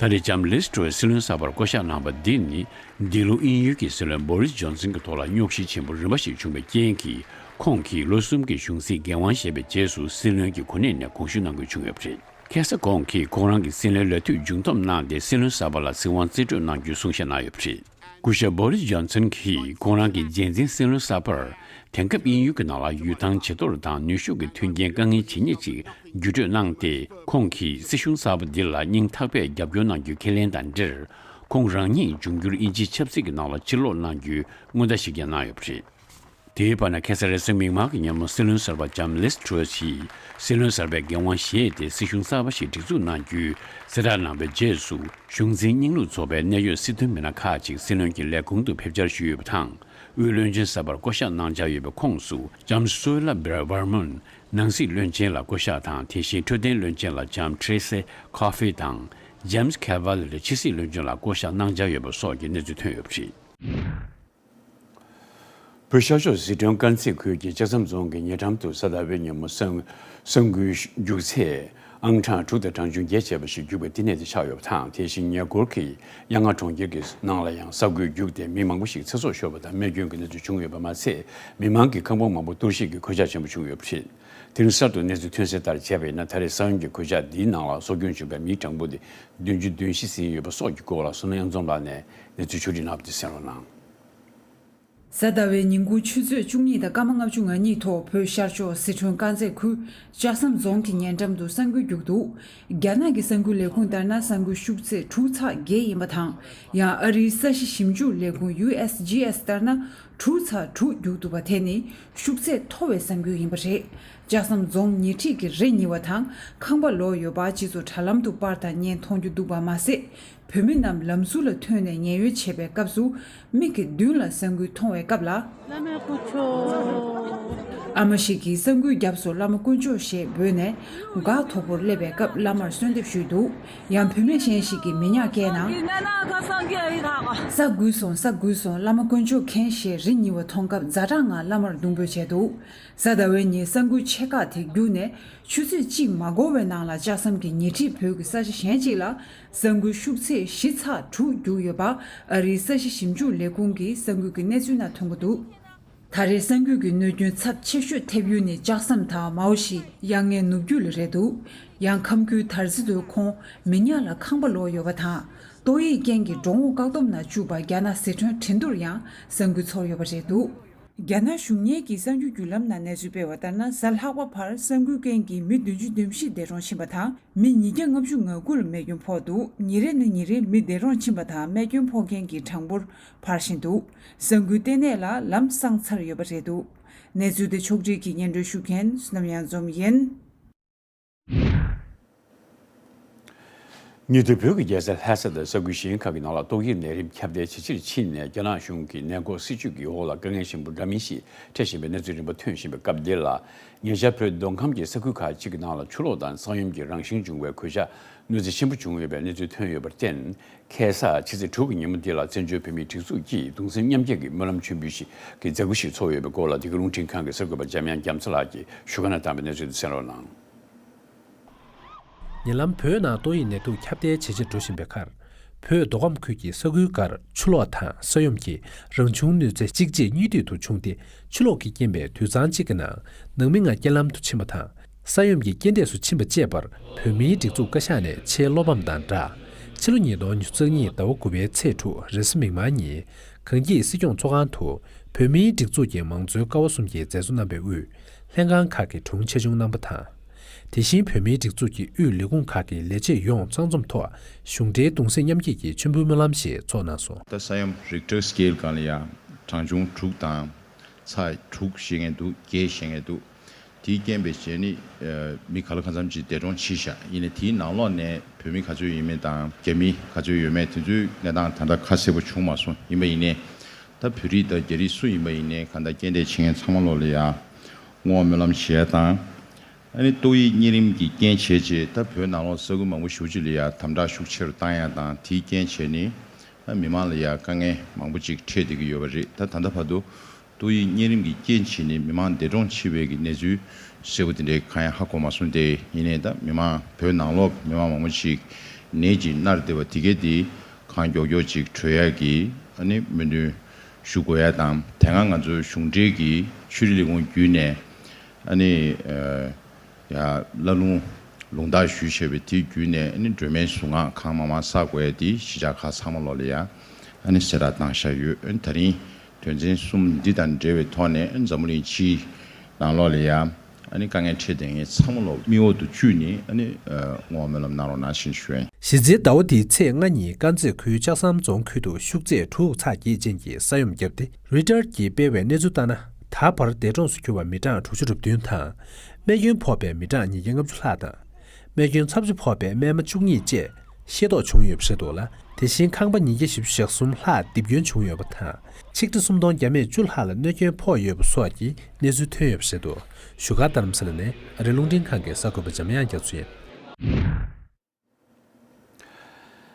ད་རེས་ལྕམ་ལིས་ཊྲུ་སི་སྲིད་བློན་གསར་པར་བསྐོ་གཞག་གནང་བ་འདི་ནི། འདི་ལོ་དབྱིན་ཡུལ་གྱི་སྲིད་བློན་བོ་རིས་ཇོན་སན་གྱི་ཐོག་ལ་རྙོག་གཞི་ཆེན་པོ་རིམ་པ་ཞིག་བྱུང་བའི་རྐྱེན་གྱིས། ཁོང་གིས་ལོ་གསུམ་གྱི་གཞུང་སྲིད་འགན་དབང་བཞེས་པའི་རྗེས་སུ་སྲིད་བློན་གྱི་གོ་གནས་ནས་དགོངས་ཞུ་གནང་དགོས་བྱུང་ཡོད་པ་རེད། ཁ་སང་ཁོང་གིས་ཁོང་རང་གི་སྲིད་བློན་ལས་དུས་མཇུག་བསྡོམས་གནང་སྟེ། སྲིད་བློན་གསར་པ་ལ་སྲིད་དབང་རྩིས་སྤྲོད་གནང་རྒྱུའི་གསུང་བཤད་གནང་ཡོད་པ་རེད། སྐུ་ཞབས་བོ་རིས་ཇོན་སན་གྱིས་ཁོང་རང་གི་རྗེས་འཛིན་སྲིད་བློན་གསར་པར། དེང་སྐབས་དབྱིན་ཡུལ་གྱི་ནང་ལ་ཡུལ་ཐང་ཇེ་མཐོར་དང་ནུས་ཤུགས་ཀྱི་མཐུན་རྐྱེན་དཀའ་ངལ་ཇེ་སྙེད་ཅིག་བརྒྱུད་སྤྲོད་གནང་སྟེ། ཁོང་གིས་སྲིད་གཞུང་གསར་པ་འདི་ལ་སྙིང་ཐག་པས་རྒྱབ་སྐྱོར་གནང་རྒྱུ་ཁས་ལེན་དང་འབྲེལ། ཁོང་རང་ཉིད་འབྱུང་འགྱུར་དབྱིན་ཇིའི་ཆབ་སྲིད་ཀྱི་ནང་ལ་ཕྱིར་ལོག་གནང་རྒྱུའི་སྔོན་བརྡ་ཞིག་ཀྱང་གནང་ཡོད་པ་རེད། དེའི་བར་ན། ཁ་སང་རེས་གཟའ་མིག་དམར་གྱི་ཉིན་མོ་སྲིད་བློན་གསར་པ་ལྕམ་ལིས་ཊྲུ་སི་ཡིས་སྲིད་བློན་གསར་པའི་འགན་དབང་བཞེས་ཏེ། སྲིད་གཞུང་གསར་པ་ཞིག་སྒྲིག་འཛུགས་གནང་རྒྱུའི་གསལ་བསྒྲགས་གནང་བའི་རྗེས་སུ། གཞུང་འཛིན་རྙིང་ལུགས་ཚོགས་པའི་གནད་ཡོད་སྲིད་དོན་མི་སྣ་ཁག་ཅིག་སྲིད་བློན་གྱི་ལས་ཁུངས་དུ་ཕེབས་བཅར་ཞུས་ཡོད་པ་དང་། དབུས་བློན་ཆེན་གསར་པར་བསྐོ་གཞག་གནང་འཆར་ཡོད་པའི་ཁོངས་སུ། ལྕམ་སུ་ཝེ་ལ་བྷེ་ར་ཝར་མན་ནང་སྲིད་བློན་ཆེན་ལ་བསྐོ་གཞག་དང་། དེ་བཞིན་འཕྲོད་བསྟེན་བློན་ཆེན་ལ་ལྕམ་ཁྲེ་སེ་ཁོ་ཧྥེ་དང་། ལྕམ་ཁེ་ཝ་ལེ་རི་ཕྱི་སྲིད་བློན་ཆེན་ལ་བསྐོ་གཞག་གནང་འཆར་ཡོད་པ་སོགས་ཀྱི་གནས་ཚུལ་ཐོན་ཡོད་པ་རེད། བོད་ཤར་ཕྱོགས་སི་ཁྲོན་དཀར་མཛེས་ཁུལ་གྱི་ལྕགས་ཟམ་རྫོང་གི་ཉེ་འགྲམ་དུ་གཟའ་ཟླ་བའི་ཉིན་མོ་ས་ས་འགུལ་རྒྱུག་ཚད་ཨང་གྲངས་དྲུག་དང་གྲངས་ཆུང་བརྒྱད་བྱས་པ་ཞིག་རྒྱུག་པའི་བསྟི་གནས་དེ་ཆགས་ཡོད་པ་དང་། དེ་བཞིན་ཉེ་འཁོར་གྱི་གཡང་ལྔ་གྲོང་ཁྱེར་གྱི་ནང་ལ་ཡང་ས་འགུལ་རྒྱུག་སྟེ་མི་མང་པོ་ཞིག་ཚེ་སྲོག་ཤོར་བ་དང་རྨས་སྐྱོན་གྱི་གནས་ཚུལ་བྱུང་ཡོད་པ་མ་ཟད། མི་མང་གི་ཁང་པ་མང་པོ་གཏོར་བཤིག་གི་གོད་ཆག་ཆེན་པོ་བྱུང་ཡོད་པ་རེད། དེ་རིང་གསར་དུ་གནས་ཚུལ་ཐོན་གསལ་ལྟར་བྱས་པ་ཡིན་ན། ད་རེས་ས་ཡོམ་གྱི་གོད་ཆག་འདིའི་ནང་ལ་སྲོག་སྐྱོན་བྱུང་བའི་མིའི་གྲངས་འབོར་དེ་བདུན་ཅུ་དོན་བཞི་ཟིན་ཡོད་པ་སོགས་ཀྱི་སྐོར་ལ་བསོད་ནམས་གཡང་འཛོམས་ལགས་ནས་གནས་ཚུལ་ཕྱོགས་བསྒྲིགས་གནང་བ་དེ་གསན་རོགས་གནང་། གཟའ་ཟླ་བའི་ཉིན་གུང་ཆུ་ཚོད་བཅུ་གཉིས་དང་སྐར་མ་ལྔ་བཅུ་ང་གཉིས་ཐོག་བོད་ཤར་ཕྱོགས་སི་ཁྲོན་དཀར་མཛེས་ཁུལ་ལྕགས་ཟམ་རྫོང་གི་ཉེ་འགྲམ་དུ་ས་འགུལ་རྒྱུག་འདུག། རྒྱ་ནག་གི་ས་འགུལ་ལས་ཁུངས་ལྟར་ན། ས་འགུལ་ཤུགས་ཚད་དྲུག་ཚེག་བརྒྱད་ཡིན་པ་དང་། ཡང་ཨ་རིའི་ས་གཞི་ཞིབ་འཇུག་ལས་ཁུངས་ཡུ་ཨེས་ཇི་ཨེས་ལྟར་ན། དྲུག་ཚེག་དྲུག་རྒྱུག་འདུག་པ་དེ་ནི་ཤུགས་ཚད་མཐོ་བའི་ས་འགུལ་ཡིན་པ་རེད། ལྕགས་ཟམ་རྫོང་ཉེ་འཁྲིས་ཀྱི་རི་ཉིལ་བ་དང་ཁང་པ་ལོག་ཡོད་པ། སྤྱི་ཚོགས་དྲ་ལམ་དུ་པར་དང་བརྙན་མཐོང་རྒྱུ་འདུག་པ་མ་ཟད། བོད་མི་རྣམས་ལམ་ཟུར་ལ་ཐོན་ནས་ཉེན་གཡོལ་བྱེད་པའི་སྐབས་སུ། མིག་གི་མདུན་ལ་ས་འགུལ་མཐོང་བའི་སྐབས་ལ། བླ་མ་དཀོན་མཆོག། ཨ་མ་ཞིག་གིས་ས་འགུལ་རྒྱབ་སོང་། བླ་མ་དཀོན་མཆོག་ཞེས་འབོད་ནས། འགག་མཐོ་པོར་སླེབས་པའི་སྐབས་བླ་མར་གསོལ་འདེབས་ཞུས་འདུག། ཡང་བུད་མེད་གཞན་ཞིག་གིས་མི་ཉག་བཀལ་ན། ས་འགུལ་སོང་། ས་འགུལ་སོང་། བླ་མ་དཀོན་མཆོག་མཁྱེན་ཞེས་རི་ཉིལ་བ་མཐོང་སྐབས་ཛ་དྲག་ངང་བླ་མར་གདུང་འབོད་བྱས་འདུག། གཟའ་ཟླ་བའི་ཉིན་ས་འགུལ་ཆེ་ཁག་དེ་རྒྱུག་ནས་ཆུ་ཚོད་གཅིག་མ་འགོར་བའི་ནང་ལ་ལྕགས་ཟམ་གྱི་ཉེ་འཁྲིས་བོད་ཀྱི་ས་ཆ་གཞན་གཅིག་ལ་ས་འགུལ་ཤུགས་ཚད་བཞི་ཚེག་དྲུག་རྒྱུག་ཡོད་པ་ཨ་རིའི་ས་གཞི་ཞིབ་འཇུག་ལས་ཁུངས་ཀྱི་ས་འགུལ་གྱི་གནས་ཚུལ་ནང་ཐོན་གྱི་འདུག། ད་རེས་ས་འགུལ་གྱི་གནོད་སྐྱོན་ཚབས་ཆེ་ཤོས་ཐེབས་ཡུལ་ནི་ལྕགས་ཟམ་དང་མའོ་ཤི་གཡང་ལྔའི་ནུབ་རྒྱུད་ལ་རེད་འདུག། ཡང་ཁམས་ཁུལ་དར་རྩེ་དུ་ཁོང་མི་ཉག་ལ་ཁང་པ་ལོག་ཡོད་པ་དང་། ཏོག་དབྱིབས་རྐྱེན་གྱིས་འགྲོ་འོང་བཀག་སྡོམ་ནང་བཅུག་པ་རྒྱ་ནག་སི་ཁྲོན་ཁྲིན་ཏུར་ཡང་ས་འགུལ་ཚོར་ཡོད་པ་རེད་འདུག། རྒྱ་ནག་གཞུང་གཉེར་གྱི་གསར་འགྱུར་བརྒྱུད་ལམ་ནང་གནས་ཚུལ་སྤེལ་བ་ལྟར་ན། གཟའ་ལྷག་པ་བར་ས་འགུལ་རྐྱེན་གྱིས་མི་བདུན་ཅུ་དོན་བཞི་འདས་གྲོངས་ཕྱིན་པ་དང་། མི་ཉིས་བརྒྱ་ལྔ་བཅུ་ང་དགུ་ལ་རྨས་སྐྱོན་ཕོག་འདུག། ཉིན་རེ་ནས་ཉིན་རེར་མི་འདས་གྲོངས་ཕྱིན་པ་དང་རྨས་སྐྱོན་ཕོག་མཁན་གྱི་གྲངས་འབོར་འཕར་བཞིན་འདུག། ས་འགུལ་ལྟེ་གནས་ལ་ལམ་བསྲང་ཚར་ཡོད་པ་རེད་འདུག། གནས་ཚུལ་དེ་ཕྱོགས་སྒྲིག་གིས་སྙན་སྒྲོན་ཞུ་མཁན་བསོད་ནམས་གཡང་འཛོམས་ཡིན། ཉེ་དུས་བོད་ཀྱི་རྒྱལ་ས་ལྷ་ས་དང་ས་ཁུལ་གཞན་ཁག་གི་ནང་ལ་ཏོག་དབྱིབས་ནད་རིམས་ཁྱབ་གདལ་ཇེ་ཆེར་ཕྱིན་ནས། རྒྱ་ནག་གཞུང་གིས་ནད་འགོག་སྲིད་ཇུས་ཀྱི་འོག་ལ་དཀའ་ངལ་ཆེན་པོ་འདྲ་མིན་ཞིག་འཕྲད་བཞིན་པའི་གནས་ཚུལ་རིམ་པ་ཐོན་བཞིན་པའི་སྐབས་འདི་ལ། ཉེ་ཆར་བོད་མདོ་ཁམས་ཀྱི་ས་ཁུལ་ཁག་ཅིག་གི་ནང་ལ་ཆུ་ལོག་དང་ས་ཡོམ་གྱི་རང་བཞིན་བྱུང་བའི་གོད་ཆག་གནོད་འཚེ་ཆེན་པོ་བྱུང་ཡོད་པའི་གནས་ཚུལ་ཐོན་ཡོད་པར་བརྟེན། ཁ་སང་ཕྱི་ཚེས་དྲུག་གི་ཉིན་མོ་འདི་ལ་བཙན་བྱོལ་བོད་མིའི་སྒྲིག་འཛུགས་ཀྱིས་གདུང་སེམས་མཉམ་སྐྱེད་ཀྱི་སྨོན་ལམ་མཆོད་འབུལ་ཞིག་གི་མཛད་སྒོ་ཞིག་ཚོགས་ཡོད་པའི་སྐོར་ལ། འདི་ག་རླུང་འཕྲིན་ཁང་གི་གསར་འགོད་པ་འཇམ་དབྱངས་རྒྱ་མཚོ་ལགས་ཀྱིས་ཞུ་སྒར་ནས་བཏང་བའི་གནས་ཚུལ་དེ་གསན་རོགས་གནང་། ཉེ་ལམ་བོད་ནང་ཏོག་དབྱིབས་ནད་དུག་ཁྱབ་གདལ་ཇེ་ཆེར་འགྲོ་བཞིན་པའི་ཁར། བོད་མདོ་ཁམས་ཁུལ་གྱི་ས་ཁུལ་འགར་ཆུ་ལོག་དང་ས་ཡོམ་གྱི་རང་བྱུང་གནོད་འཚེ་གཅིག་རྗེས་གཉིས་མཐུད་དུ་བྱུང་སྟེ། ཆུ་ལོག་གིས་རྐྱེན་པས་དུད་ཚང་གཅིག་གི་ནང་ནང་མི་ལྔ་རྐྱེན་ལམ་དུ་ཕྱིན་པ་དང་། ས་ཡོམ་གྱི་རྐྱེན་འདས་སུ་ཕྱིན་པ་བཅས་པར་བོད་མིའི་སྒྲིག་འཛུགས་བཀའ་ཤག་ནས་ཆེས་བློ་ཕམ་དང་སྦྲགས། ཕྱི་ལོ་ཉིས་སྟོང་ཉི་ཤུ་རྩ་གཉིས་ཟླ་བ་དགུ་པའི་ཚེས་དྲུག་རེས་གཟའ་མིག་དམར་ཉིན། གངས་སྐྱིད་སྲིད་སྐྱོང་ཚོགས་ཁང་དུ་བོད་མིའི་སྒྲིག་འཛུགས་ཀྱི་མང་གཙོའི་ཀ་བ་གསུམ་གྱི་མཛད་གཙོ་རྣམ་པའི་དབུས་ལྷན་ཁང་ཁག་གི་དྲུང་ཆེ་ཆུང་རྣམ་པ་དང་། དེ་བཞིན་བོད་མིའི་སྒྲིག་འཛུགས་ཀྱི་དབུས་ལས་ཁུངས་ཁག་གི་ལས་བྱེད་ཡོངས་གཙང་འཛོམས་ཐོག་གཞུང་འབྲེལ་གདུང་སེམས་མཉམ་སྐྱེད་ཀྱི་མཆོད་འབུལ་སྨོན་ལམ་ཞིག་ཚོགས་གནང་སོང་། ད་ས་ཡོམ་རིག་ཊར་སི་ཀེལ་སྒང་ལ་ཡང་གྲངས་ཆུང་དྲུག་དང་། ཚེག་དྲུག་བཞེས་མཁན་འདུག། བརྒྱད་བཞེས་མཁན་འདུག། དེའི་རྐྱེན་པས་བྱས་ནས་ཨ་མི་ག་ལ་གང་འཚམ་ཅིག་འདས་གྲོངས་ཕྱིན་ཤག། ཡིན་ནའི་དེའི་ནང་ལོགས་ནས་བོད་མི་ག་ཚོད་ཡོད་མེད་དང་རྒྱ་མི་ག་ཚོད་ཡོད་མེད་དེ་ཚོའི་གནས་སྟངས་ད་ལྟ་ཁ་གསལ་པོ་བྱུང་མ་སོང་། ཡིན་པ་ཡིན་ནའི་ད་བོད་རིགས་དང་རྒྱ་རིགས་སུ་ཡིན་པ་ཡིན་ནའི་གང་ལྟར་རྐྱེན་འདས་ཕྱིན་མཁན་ཚང་མ་ལོག་ལ་ཡ་བསྔོ་བ་སྨོན་ལམ་ཞུ་ཡ་དང་། ཨ་ནི་ཏོག་དབྱིབས་གཉན་རིམས་ཀྱི་རྐྱེན་བྱས་རྗེས་ད་བོད་ནང་ལོགས་ས་ཁུལ་མང་པོ་ཞེ་པོ་ཅིག་ལ་ཡ་དམ་དྲག་ཤུགས་ཆེ་རུ་བཏང་ཡ་དང་། དེའི་རྐྱེན་བྱས་ནས་ཨ་མི་མང་ལ་ཡ་དཀའ་ངལ་མང་པོ་ཅིག་འཕྲད་བསྡད་ཀྱི་ཡོད་པ་རེད། ད་ད་ལྟ་བར་དུ་ཏོག་དབྱིབས་གཉན་རིམས་ཀྱི་རྐྱེན་བྱས་ནས་མི་མང་འདས་གྲོངས་ཕྱིན་པའི་གི་གནས་ཚུལ་གསལ་པོ་དེ་འདྲའི་གང་ཡང་ཧ་གོ་མ་སོང་སྟེ། ཡིན་ནའི་ད་མི་མང་བོད་ནང་ལོགས་མི་མང་མང་པོ་ཞིག་ ནད་ཀྱིས་མནར་བསྡད་པ་དེ་གས་དེ་གང་མགྱོགས་མགྱོགས་ཅིག་གྲོལ་ཡག་གི་ཨ་ནི་སྨོན་འདུན་ཞུ་དགོས་ཡ་དང་། དེ་སྔ་ང་ཚོའི་གཞུང་འབྲེལ་གྱི་ཆོས་རིག་ལས་ཁུངས་བརྒྱུད་ནས་ཨ་ནི་ཡ་བླ་ལུང་ལུང་བསྟར་ཞུས་བྱས་པའི་དེ་བརྒྱུད་ནས་ཨ་ནི་སྒྲོལ་མའི་གཟུངས་སྔགས་གང་མང་མང་བསགས་དགོས་ཡ་དེ་གཞིས་ཆགས་ཁག་ཚང་མ་ལོག་ལ་ཡ་ཨ་ནི་གསལ་བསྒྲགས་བཏང་བཞག་ཡོད། ཨ་ནི་ད་རིང་དོན་ཚན་གསུམ་འདི་དང་འབྲེལ་བའི་ཐོག་ནས་ཨ་ནི་འཛམ་བུ་གླིང་སྤྱིའི་ནང་ལོགས་ལ་ཡ་ཨ་ནི་དཀའ་ངལ་འཕྲད་བསྡད་མཁན་ཚང་མ་ལོག་མིག་འོག་ཏུ་བཅུག་ནས་ཨ་ནི་བསྔོ་བ་སྨོན་ལམ་གནང་རོགས་གནང་ཞེས་ཞུ་ཡ་ཡིན། གཞི་རྩའི་ཟླ་བ་འདིའི་ཚེས་ལྔ་ཉིན་དཀར་མཛེས་ཁུལ་ལྕགས་ཟམ་རྫོང་ཁུལ་དུ་ཤུགས་ཚད་དྲུག་ཚེག་བརྒྱད་ཅན་གྱི་ས་ཡོམ་བརྒྱབ་སྟེ། རི་ཊར་གྱིས་སྤེལ་བའི་གནས་ཚུལ་ལྟར་ན། ད་བར་འདས་གྲོངས་སུ་གྱུར་པ་མི་གྲངས་དྲུག་ཅུ་རེ་བདུན་དང་། རྨས་སྐྱོན་ཕོག་པའི་མི་གྲངས་ཉིས་བརྒྱ་ལྔ་བཅུ་ལྷག་དང་། རྨས་སྐྱོན་ཚབས་ཆེ་ཕོག་པའི་རྨས་མ་བཅུ་གཉིས་བཅས་ཤེས་རྟོགས་བྱུང་ཡོད་པ་རེད་འདུག་ལ། དེ་བཞིན་ཁང་པ་ཉིས་བརྒྱ་བཞི་བཅུ་ཞེ་གསུམ་ལྷག་རྡིབ་སྐྱོན་བྱུང་ཡོད་པ་དང་། ཆིག་ཁྲི་སུམ་སྟོང་བརྒྱ་མེད་བཅུ་ལྷག་ལ་གནོད་སྐྱོན་ཕོག་ཡོད་པ་སོགས་ཀྱི་གནས་ཚུལ་ཐོན་ཡོད་པ་རེད་འདུག་བཞུགས་སྒར་རྡ་རམ་ས་ལ་ནས་ཨ་རིའི་རླུང་འཕྲིན་ཁང་གི་གསར་འགོད་པ་འཇམ་དབྱངས་རྒྱ་མཚོ་ཡིན།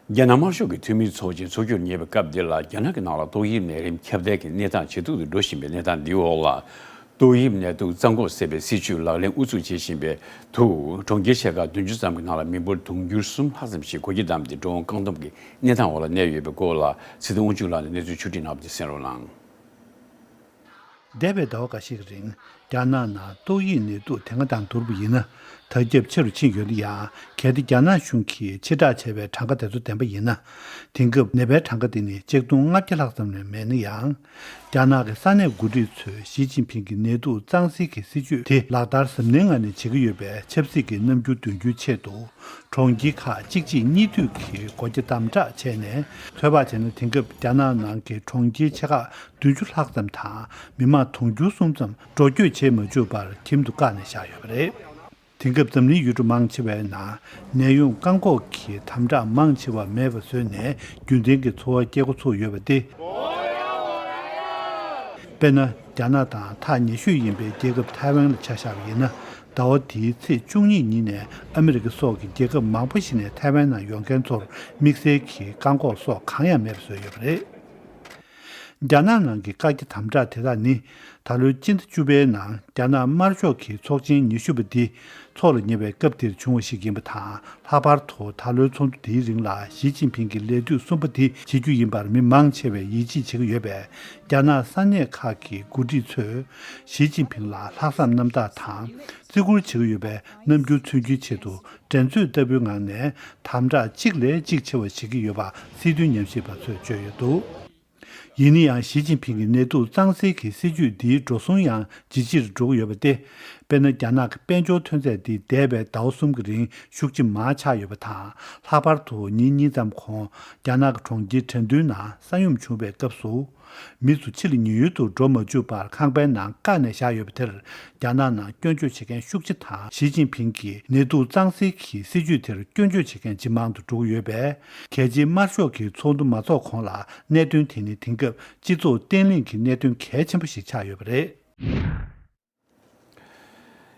རྒྱ་ནག་དམར་ཤོག་གི་འཐུས་མིའི་ཚོགས་ཆེན་འཚོགས་རྒྱུར་ཉེ་བའི་སྐབས་འདི་ལ། རྒྱ་ནག་གི་ནང་ལ་ཏོག་དབྱིབས་ནད་རིམས་ཁྱབ་གདལ་གྱི་གནས་སྟངས་ཇེ་སྡུག་ཏུ་འགྲོ་བཞིན་པའི་གནས་སྟངས་འདིའི་འོག་ལ། ཏོག་དབྱིབས་ནད་དུག་རྩ་འགོག་ཟེར་བའི་སྲིད་ཇུས་ལག་ལེན་ཨུ་ཚུགས་བྱེད་བཞིན་པའི་དུས། གྲོང་ཁྱེར་ཆེ་ཁག་བདུན་ཅུ་ཙམ་གྱི་ནང་ལ་མི་འབོར་དུང་ཕྱུར་གསུམ་ལྷག་ཙམ་ཞིག་འགོག་རྐྱེན་བསྡམས་ཏེ་འགྲོ་འོང་བཀག་སྡོམ་གྱི་གནས་སྟངས་འོག་ལ་གནས་ཡོད་པའི་སྐོར་ལ། ཚེ་བརྟན་དབང་ཕྱུག་ལགས་ནས་གནས་ཚུལ་ཕྱོགས་བསྒྲིགས་གནང་བ་དེ་གསན་རོགས་གནང་། འདས་པའི་ཟླ་བ་འགའ་ཤས་ཀྱི་རིང་། རྒྱ་ནག་ནང་ཏོག་དབྱིབས་ནད་དུག་དེ་སྔ་དང་བསྡུར་བ་ཡིན་ན། དར་ཁྱབ་ཆེ་རུ་ཕྱིན་ཡོད་ན་ཡང་། གལ་ཏེ་རྒྱ་ནག་གཞུང་གིས་ཕྱིར་བསྒྲགས་བྱས་པའི་གྲངས་ཀ་དེ་ཚོ་བདེན་པ་ཡིན་ན། དེང་སྐབས་ནད་པའི་གྲངས་ཀ་དེ་ནི་ཆིག་སྟོང་ལྔ་བརྒྱ་ལྷག་ཙམ་ལས་མེད་ན་ཡང་། རྒྱ་ནག་གི་ས་གནས་འགོ་ཁྲིད་ཚོས་ཞི་ཅིན་ཕིང་གི་ནད་དུག་གཙང་སེལ་གྱི་སྲིད་ཇུས་དེ་ལག་བསྟར་གཟབ་ནན་ངང་ནས་བྱེད་ཀྱི་ཡོད་པའི་ཆབ་སྲིད་ཀྱི་རྣམ་འགྱུར་འདོན་རྒྱུའི་ཆེད་དུ། གྲོང་ཁྱེར་ཁག་གཅིག་གཅིག་གཉིས་བསྡུས་ཀྱིས་སྒོ་རྒྱ་དམ་དྲག་བྱས་ནས། ཚོད་དཔག་བྱས་ན། དེང་སྐབས་རྒྱ་ནག་ནང་གི་གྲོང་ཁྱེར་ཆེ་ཁག་བདུན་ཅུ་ལྷག་ཙམ་དང་། མི་མང་དུང་ཕྱུར་གསུམ་ཙམ་འགྲོ་སྐྱོད་བྱེད་མ་བཅུག་པར་ཁྱིམ་དུ་བཀག་ནས་བཞག་ཡོད་པ་རེད། དེང་སྐབས་འཛམ་གླིང་ཡུལ་གྲུ་མང་ཆེ་བའི་ནང་ནད་ཡམས་བཀག་འགོག་གི་དམ་དྲག་མང་ཆེ་བ་མེད་པ་བཟོས་ནས། རྒྱུན་ལྡན་གྱི་འཚོ་བ་སྐྱེལ་འགོ་ཚུགས་ཡོད་པ་སྟེ། དཔེར་ན། རྒྱ་ནག་དང་ཐག་ཉེ་ཤོས་ཡིན་པའི་རྒྱལ་ཁབ་ཐའེ་ཝན་ལ་ཆ་བཞག་པ་ཡིན་ན། ཟླ་བ་འདིའི་ཚེས་བཅུ་གཉིས་ཉིན་ནས་ཨ་མི་རི་ཀ་སོགས་ཀྱི་རྒྱལ་ཁབ་མང་པོ་ཞིག་ནས་ཐའེ་ཝན་ནང་ཡོང་མཁན་ཚོར་དམིགས་བསལ་གྱི་བཀག་འགོག་སོགས་གང་ཡང་མེད་པ་བཟོས་ཡོད་པ་རེད། རྒྱ་ནག་ནང་གི་བཀག་རྒྱ་དམ་དྲག་དེ་དག་ནི། ད་ལོའི་སྤྱི་ཟླ་བཅུ་པའི་ནང་རྒྱ་ནག་དམར་ཤོག་གི་ཚོགས་ཆེན་ཉི་ཤུ་པ་འདི་འཚོགས་ལ་ཉེ་བའི་སྐབས་འདིར་བྱུང་བ་ཞིག་ཡིན་པ་དང་། ལྷག་པར་དུ་ད་ལོའི་ཚོགས་འདུ་འདིའི་རིང་ལ་ཞི་ཅིན་ཕིང་གི་ལས་དུས་གསུམ་པ་འདི་བྱེད་རྒྱུ་ཡིན་པར་མི་མང་ཆེ་བས་ཡིད་ཆེས་བྱེད་ཀྱི་ཡོད་པས། རྒྱ་ནག་ས་གནས་ཁག་གི་འགོ་ཁྲིད་ཚོས་ཞི་ཅིན་ཕིང་ལ་ལྷག་བསམ་རྣམ་དག་དང་བརྩི་བཀུར་བྱེད་ཀྱི་ཡོད་པའི་རྣམ་འགྱུར་མཚོན་རྒྱུའི་ཆེད་དུ། འགྲན་རྩོད་ལྟ་བུའི་ངང་ནས་དམ་དྲག་གཅིག་ལས་གཅིག་ཆེ་བ་བྱེད་ཀྱི་ཡོད་པ་སྲིད་དོན་ཉམས་ཞིབ་པ་ཚོས་བརྗོད་ཡོད་འདུག་ཡིན་ན་ཡང་། ཞི་ཅིན་ཕིང་གི་ནད་དུག་གཙང་སེལ་གྱི་སྲིད་ཇུས་འདིའི་འགྲོ་སོང་ཡང་ཇེ་ཆེར་འགྲོ་གི་ཡོད་པ་སྟེ། དཔེར་ན། རྒྱ་ནག་གི་དཔལ་འབྱོར་ཐོན་ཚད་འདི་འདས་པའི་ཟླ་བ་གསུམ་གྱི་རིང་ཤུགས་ཆེ་མར་ཆག་ཡོད་པ་དང་། ལྷག་པར་དུ་ཉིན་གཉིས་ཙམ་གོང་རྒྱ་ནག་གི་གྲོང་ཁྱེར་ཁྲེང་ཏུའུ་ནང་ས་ཡོམ་བྱུང་བའི་སྐབས་སུ། མི་ཚོ་ཕྱི་ལ་ཉེན་གཡོལ་དུ་འགྲོ་མ་བཅུག་པར་ཁང་པའི་ནང་བཀག་ནས་བཞག་ཡོད་པ་དེར། རྒྱ་ནག་ནང་སྐྱོན་བརྗོད་བྱེད་མཁན་ཤུགས་ཆེ་དང་། ཞི་ཅིན་ཕིང་གི་ནད་དུག་གཙང་སེལ་གྱི་སྲིད་ཇུས་དེར་སྐྱོན་བརྗོད་བྱེད་མཁན་ཇེ་མང་དུ་འགྲོ་གི་ཡོད་པས། གལ་ཆེའི་དམར་ཤོག་གི་ཚོགས་འདུ་མ་འཚོགས་གོང་ལ། གནད་དོན་དེ་ནི་དེང་སྐབས་སྤྱི་ཚོགས་བརྟན་ལྷིང་གི་གནད་དོན་གལ་ཆེན་པོ་ཞིག་ཆགས་ཡོད་པ་རེད།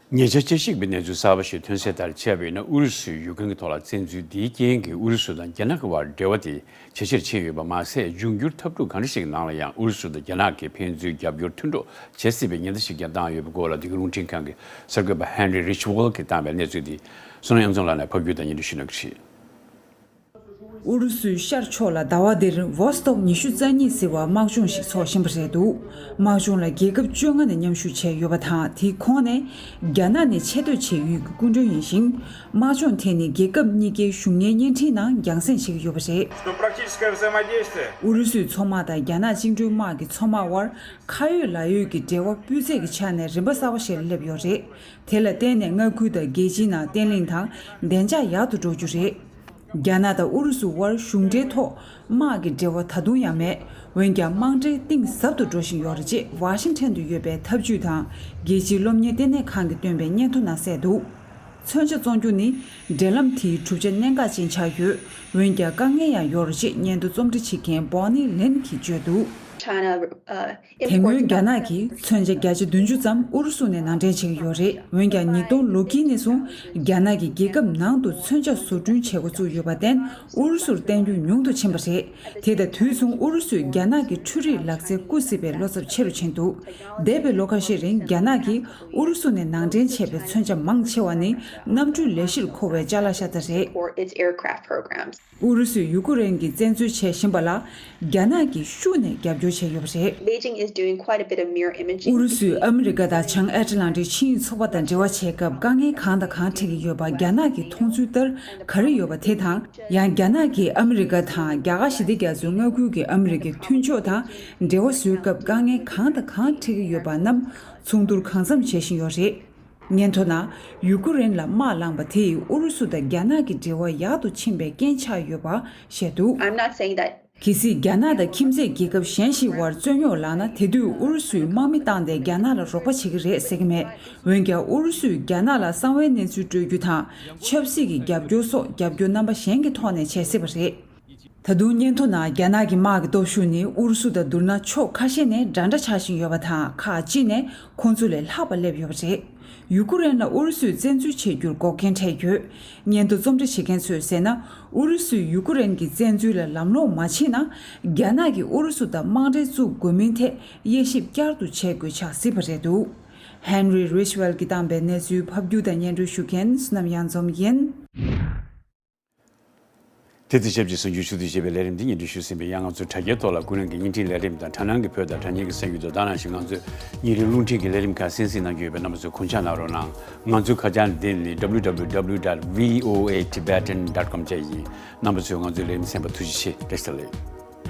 ཉེ་ཆར་དཔྱད་ཞིབ་པའི་གནས་ཚུལ་གསར་པ་ཞིག་ཐོན་གསལ་ལྟར་བྱས་པ་ཡིན་ན། ཨུ་རུ་སུས་ཡུཀ་རེན་གྱི་ཐོག་ལ་བཙན་འཛུལ་འདིའི་རྐྱེན་གྱིས་ཨུ་རུ་སུ་དང་རྒྱ་ནག་གི་བར་འབྲེལ་བ་དེ་ཇེ་ཆེར་ཕྱིན་ཡོད་པ་མ་ཟད། འབྱུང་འགྱུར་འཐབ་འཁྲུག་གང་འདྲ་ཞིག་གི་ནང་ལ་ཡང་ཨུ་རུ་སུ་དང་རྒྱ་ནག་གིས་ཕན་ཚུན་རྒྱབ་སྐྱོར་མཐུན་གྲོགས་བྱེད་སྲིད་པའི་ཉེན་བརྡ་ཞིག་ཀྱང་བཏང་ཡོད་པའི་སྐོར་ལ། འདི་ག་རླུང་འཕྲིན་ཁང་གི་གསར་འགོད་པ་ཧན་རི་རིཆ་ཝོལ་གྱིས་བཏང་བའི་གནས་ཚུལ་འདི་བསོད་ནམས་དབྱངས་འཛོམས་ལགས་ནས་ཕབ་སྒྱུར་དང་སྙན་སྒྲོན་ཞུ་གནང་གི་རེད། ཨུ་རུ་སུའི་ཤར་ཕྱོགས་ལ་ཟླ་བ་འདིར་ཝོ་སི་ཏོག་ཉི་ཤུ་རྩ་གཉིས་ཟེར་བ་དམག་སྦྱོང་ཞིག་འཚོགས་བཞིན་པ་རེད་འདུག་དམག་སྦྱོང་ལ་རྒྱལ་ཁབ་བཅོ་ལྔ་ནས་མཉམ་ཞུགས་བྱས་ཡོད་པ་དང་། དེའི་ཁོངས་ནས་རྒྱ་ནག་ནི་ཆེ་བསྟོད་བྱེད་ཡུལ་གྱི་སྐུ་མགྲོན་ཡིན་ཞིང་། དམག་སྦྱོང་དེ་ནི་རྒྱལ་ཁབ་གཉིས་ཀའི་གཞུང་གཉེར་བརྙན་འཕྲིན་ནང་རྒྱང་སྲིང་བྱེད་ཀྱི་ཡོད་པ་རེད། Что практическое взаимодействие. ཨུ་རུ་སུའི་མཚོ་དམག་དང་རྒྱ་ནག་བཅིངས་འགྲོལ་དམག་གི་མཚོ་དམག་དབར་ཁ་ཡོད་ལག་ཡོད་ཀྱི་འབྲེལ་བ་སྤུས་ཚད་ཀྱི་ཆ་ནས་རིམ་པ་གསར་པ་ཞིག་ལ་སླེབས་ཡོད་རེད། དེ་ལ་བརྟེན་ནས་མངའ་ཁུལ་དང་རྒྱལ་སྤྱིའི་ནང་བརྟན་ལྷིང་དང་བདེ་འཇགས་ཡག་ཏུ་འགྲོ་རྒྱུ་རེད། རྒྱ་ནག་དང་ཨུ་རུ་སུ་དབར་གཞུང་འབྲེལ་ཐོག་དམག་གི་འབྲེལ་བ་ད་དུང་ཡང་མེད། འོན་ཀྱང་དམག་འབྲེལ་གཏིང་ཟབ་ཏུ་འགྲོ་བཞིན་ཡོད་རེད་ཅེས་ཝ་ཤིང་ཊོན་དུ་ཡོད་པའི་འཐབ་ཇུས་དང་རྒྱལ་སྤྱིའི་སློབ་གཉེར་ལྟེ་གནས་ཁང་གིས་བཏོན་པའི་སྙན་ཐོ་ནང་གསལ་འདུག་མཚོན་ཆ་བཙོང་རྒྱུ་ནི་འབྲེལ་ལམ་དེའི་གྲུབ་ཆ་གནད་འགག་ཅན་ཆགས་ཡོད། འོན་ཀྱང་དཀའ་ངལ་ཡང་ཡོད་རེད་ཅེས་སྙན་ཐོ་རྩོམ་སྒྲིག་བྱེད་མཁན་བོ་ནི་ལིན་གྱིས་བརྗོད་འདུག China, uh, དེ་སྔོན་རྒྱ་ནག་གིས་མཚོན་ཆ་བརྒྱ་ཆ་བདུན་ཅུ་ཙམ་ཨུ་རུ་སུ་ནས་ནང་འདྲེན་བྱེད་ཀྱི་ཡོད་རེད། འོན་ཀྱང་ཉིས་སྟོང་ལོ་དཀྱིལ་ནས་བཟུང་རྒྱ་ནག་གིས་རྒྱལ་ཁབ་ནང་དུ་མཚོན་ཆ་བཟོ་སྐྲུན་བྱེད་འགོ་བཙུགས་ཡོད་པར་བརྟེན་ཨུ་རུ་སུར་བརྟེན་རྒྱུ་ཉུང་དུ་ཕྱིན་པ་རེད། དེ་དང་དུས་མཚུངས་ཨུ་རུ་སུས་རྒྱ་ནག་གི་འཕྲུལ་རིག་ལག་རྩལ་རྐུ་སྲིད་པའི་བློ་འཚབ་ཆེ་རུ་ཕྱིན་འདུག་འདས་པའི་ལོ་ཁ་ཤས་རིང་རྒྱ་ནག་གིས་ཨུ་རུ་སུ་ནས་ནང་འདྲེན་བྱས་པའི་མཚོན་ཆ་མང་ཆེ་བ་ནི་གནམ་གྲུའི་ལས་གཞིར་མཁོ་བའི་ཅ་ལག་ཤ་སྟག་རེད། for its aircraft programs. ཨུ་རུ་སུས་ཡུ་ཀུ་རེན་གྱི་བཙན་འཛུལ་བྱེད་བཞིན་པ་ལ་རྒྱ་ནག་གིས་ཤུགས་ནས་རྒྱབ་སྐྱོར་བྱས་ཡོད་པ་རེད། Beijing is doing quite a bit of mirror imaging. ཨུ་རུ་སུས་ཨ་མི་རི་ཀ་དང་བྱང་ཨེ་ཊ་ལན་ཊིག་ཆིངས་ཡིག་ཚོགས་པ་དང་འབྲེལ་བ་བྱེད་སྐབས་དཀའ་ངལ་གང་དང་གང་འཕྲད་ཀྱི་ཡོད་པ་རྒྱ་ནག་གི་མཐོང་ཚུལ་ལྟར་ག་རེ་ཡོད་པ་དེ་དང་། ཡང་རྒྱ་ནག་གིས་ཨ་མི་རི་ཀ་དང་རྒྱ་གར་ཞི་བདེ་རྒྱ་མཚོའི་མངའ་ཁུལ་གྱི་ཨ་མི་རི་ཀའི་མཐུན་ཕྱོགས་དང་འབྲེལ་བ་བཟོའི་སྐབས་དཀའ་ངལ་གང་དང་གང་འཕྲད་ཀྱི་ཡོད་པ་རྣམས་མཚུངས་བསྡུར་གང་འཚམ་བྱེད་བཞིན་ཡོད་རེད། སྙན་ཐོ་ནང་ཡུ་ཀུ་རེན་ལ་དམག་ལངས་པ་དེས་ཨུ་རུ་སུ་དང་རྒྱ་ནག་གི་འབྲེལ་བ་ཡག་ཏུ་ཕྱིན་པའི་རྐྱེན་ཆགས་ཡོད་པ་བཤད་འདུག I'm not saying that. གལ་སྲིད་རྒྱ་ནག་དང་ཁྱིམ་མཚེས་རྒྱལ་ཁབ་གཞན་ཞིག་དབར་རྩོད་རྙོག་ལངས་ན་དེ་དུས་ཨུ་རུ་སུས་དམག་མི་བཏང་སྟེ་རྒྱ་ནག་ལ་རོགས་པ་བྱེད་ཀྱི་རེད་ཟེར་གྱི་མེད། འོན་ཀྱང་ཨུ་རུ་སུས་རྒྱ་ནག་ལ་གསང་བའི་གནས་ཚུལ་སྤྲོད་རྒྱུ་དང་ཆབ་སྲིད་ཀྱི་རྒྱབ་སྐྱོར་སོགས་རྒྱབ་སྐྱོར་རྣམ་པ་གཞན་གྱི་ཐོག་ནས་བྱེད་སྲིད་པ་རེད། ད་དུང་སྙན་ཐོ་ནང་རྒྱ་ནག་གི་དམག་གི་སྟོབས་ཤུགས་ནི་ཨུ་རུ་སུ་དང་བསྡུར་ན་ཕྱོགས་ཁ་ཤས་ནས་འདྲ་འདྲ་ཆགས་བཞིན་ཡོད་པ་དང་ཁག་ཅིག་ནས་ཁོང་ཚོ་ལས་ལྷག་པ་སླེབས་ཡོད་པ་རེད། ཡུ་ཀུ་རེན་ལ་ཨུ་རུ་སུས་བཙན་འཛུལ་བྱེད་རྒྱུར་འགོག་རྐྱེན་འཕྲད་ཡོད། སྙན་ཐོ་རྩོམ་སྒྲིག་བྱེད་མཁན་ཚོས་ཟེར་ན་ཨུ་རུ་སུས་ཡུ་ཀུ་རེན་གྱི་བཙན་འཛུལ་ལ་ལམ་ལྷོང་མ་ཕྱིན་ན་རྒྱ་ནག་གིས་ཨུ་རུ་སུ་དང་དམག་འབྲེལ་བཙུགས་དགོས་མིན་ཐད་དབྱེ་ཞིབ་བསྐྱར་དུ་བྱེད་དགོས་ཆགས་སྲིད་པ་རེད་འདུག Henry Ridgwell གྱིས་བཏང་པའི་གནས་ཚུལ་ཕབ་སྒྱུར་དང་སྙན་སྒྲོན་ཞུ་མཁན་བསོད་ནམས་གཡང་འཛོམས་ཡིན། དེ་དང་ཆབས་ཅིག་གསར་འགྱུར་ཕྱོགས་བསྡུས་བྱས་པའི་ལས་རིམ་འདི་སྙན་སྒྲོན་ཞུས་ཟིན་པས། ཡང་ང་ཚོའི་དྲ་རྒྱའི་ཐོག་ལ་ཀུན་རིང་གི་བརྙན་འཕྲིན་ལས་རིམ་དང་དྲ་སྣང་གི་བོད་དང་དྲ་བརྙན་གྱི་གསར་འགྱུར་དང་ད་ནང་བཞིན་ང་ཚོའི་ཉིན་རེའི་རླུང་འཕྲིན་གྱི་ལས་རིམ་ཁག་གསན་གཟིགས་གནང་རྒྱུ་ཡོད་པས་རྣམ་པ་ཚོས་གུས་ཕྱག་གནང་རོགས་གནང་། ང་ཚོའི་ཁ་བྱང་འདི་ནི་www dot voatibetan dot com བཅས་ཡིན། རྣམ་པ་ཚོས་ང་ཚོའི་ལས་རིམ་གསན་པར་ཐུགས་རྗེ་ཆེ། བཀྲ་ཤིས་བདེ་ལེགས།